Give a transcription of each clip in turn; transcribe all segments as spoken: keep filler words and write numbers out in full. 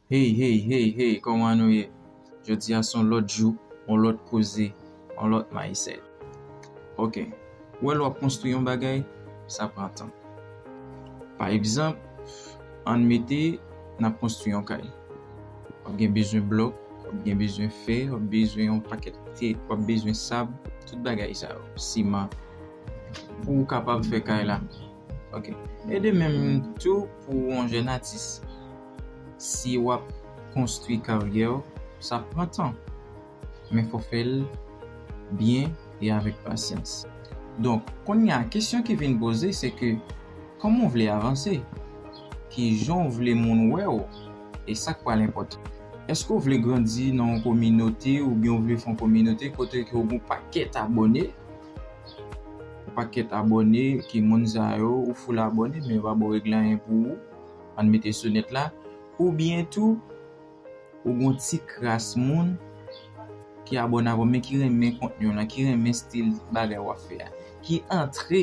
Hey, hey, hey, hey, kòman nou ye? Jodi a se yon lòt jou, yon lòt koze, yon lòt mindset. Ok, ou wè lè w ap konstwi yon bagay, sa pran tan. Pa egzanp, ann mete n ap konstwi yon kay. W ap gen bezwen blòk, w ap gen bezwen fè, w ap bezwen yon pakèt tè, w ap bezwen sab, tout bagay sa yo, siman, pou w kapab fè kay la. Ok. E de menm tou pou yon jèn atis. Si w ap konstwi karyè w, sa pran tan. Men fò fè l byen e avèk pasyans. Donk, kounye a, kesyon ki vin poze, se ke kòman w vle avanse? Kijan w vle moun wè w? E sa k pral enpòtan. Èske w vle grandi nan yon kominote oubyen w vle fè yon kominote kote ke w gen yon pakèt abòne? Yon pakèt abòne, ke moun sa yo, ou full abòne, men yo pa ba w regle anyen pou ou. Ann mete sou nèt la. Oubyen tou, ou gon ti kras moun ki abòne avè w, men ki renmen kontni w lan, ki renmen stil bagay w ap fè a, ki antre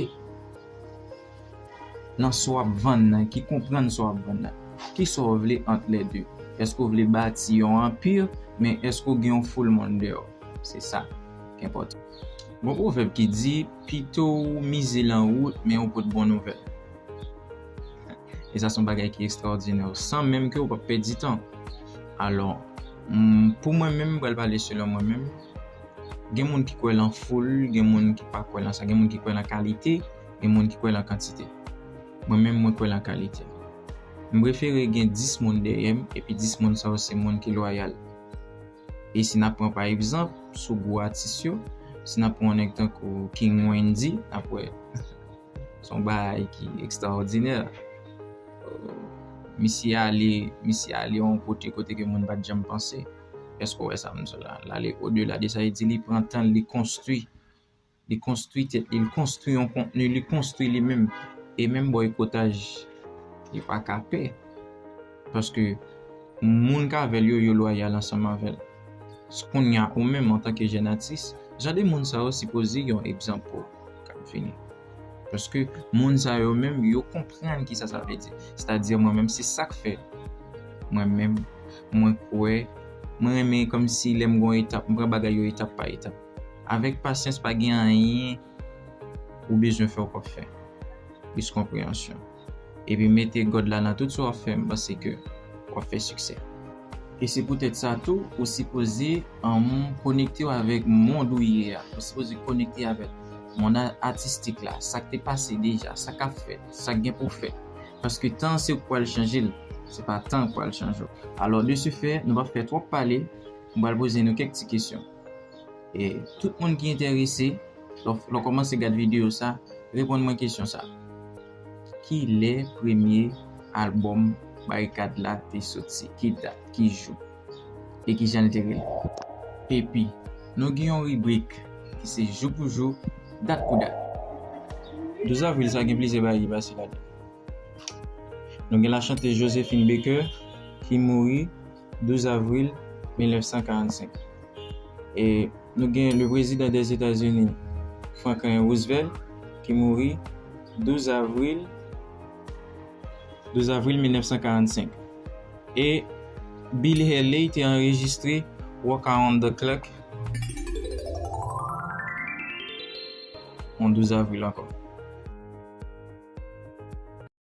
nan sa w ap vann nan, ki konprann sa w ap vann nan. Kisa w vle ant lè de? Èske w vle bati yon anpi, men èske w gen yon foul moun dèyè w? Se sa ki enpòtan. Gon pwovèb ki di, pito w mize lan wout, men ou pot bon nouvèl. E sa se yon bagay ki ekstraòdinè, san menm ke w p ap pèdi tan. Alò, mm, pou mwen menm, m pral pale selon mwen menm. Gen moun ki kwè lan foul, gen moun ki pa kwè lan sa, gen moun ki kwè lan kalite, gen moun ki kwè lan kantite. Mwen menm, mwen kwè lan kalite. M prefere gen dis moun dèyè m, epi dis moun sa yo se moun ki lwayal. E si n ap pran pa egzanp, sou gwo atis yo, si n ap pran yon nèg tankou King Wendy, n ap wè se yon bagay ki ekstraòdinè. Euh, misye ale, misye ale yon kote, kote ke moun pa t janm panse. Èske w wè sa m di w la? L ale odela de sa, e di li pran tan l, li konstwi. Li konstwi tèt li, li konstwi yon kontni, li konstwi li menm. E menm bòykotaj, li pa ka pè. Paske moun k avè l yo, yo lwayal ansanm avè l. Kounye a, ou menm, antanke jèn atis, jan de moun sa yo sipoze yon egzanp pou w k ap vini. Paske moun sa yo menm, yo konprann kisa sa vle di. Sètadi, mwen menm, se sa k fè. Mwen menm, mwen kwè, mwen renmen kòmsi lè m gon etap, m pran bagay yo etap pa etap. Avèk pasyans, pa gen anyen ou bezwen fè ou p ap fè. Plis konpreyansyon. Epi mete God la nan tout sa w ap fè, m panse ke w ap fè siksè. E se poutèt sa tou, ou sipoze, um, konekte w avèk mond ou ye a. Ou sipoze konekte avèk mond a-, atistik la, sa k te pase deja, sa k ap fèt, sa k gen pou fèt. Paske tan se ou k pral chanje l, se pa tan k pral chanje w. Alò, de ce fait, nou p ap fè twòp pale, m pral poze nou kèk ti kesyon. E tout moun ki enterese, lè w, lè w kòmanse gad videyo sa, reponn mwen kesyon sa. Ki lè premye albòm Barikad la te soti? Ki dat? Ki jou? E ki jan l te rele? Epi, nou gen yon ribrik ki se jou pou jou, dat pou dat. Douz avril sa gen plizyè bagay ki pase ladan. Nou gen lachantez Joséphine Baker ki mouri douz avril mil nèf san karannsenk. E nou gen le président des États-Unis, Franklin Roosevelt, ki mouri douz avril, douz avril mil nèf san karannsenk. E Bill Haley te anrejistre Walk Around the Clock yon douz avril ankò.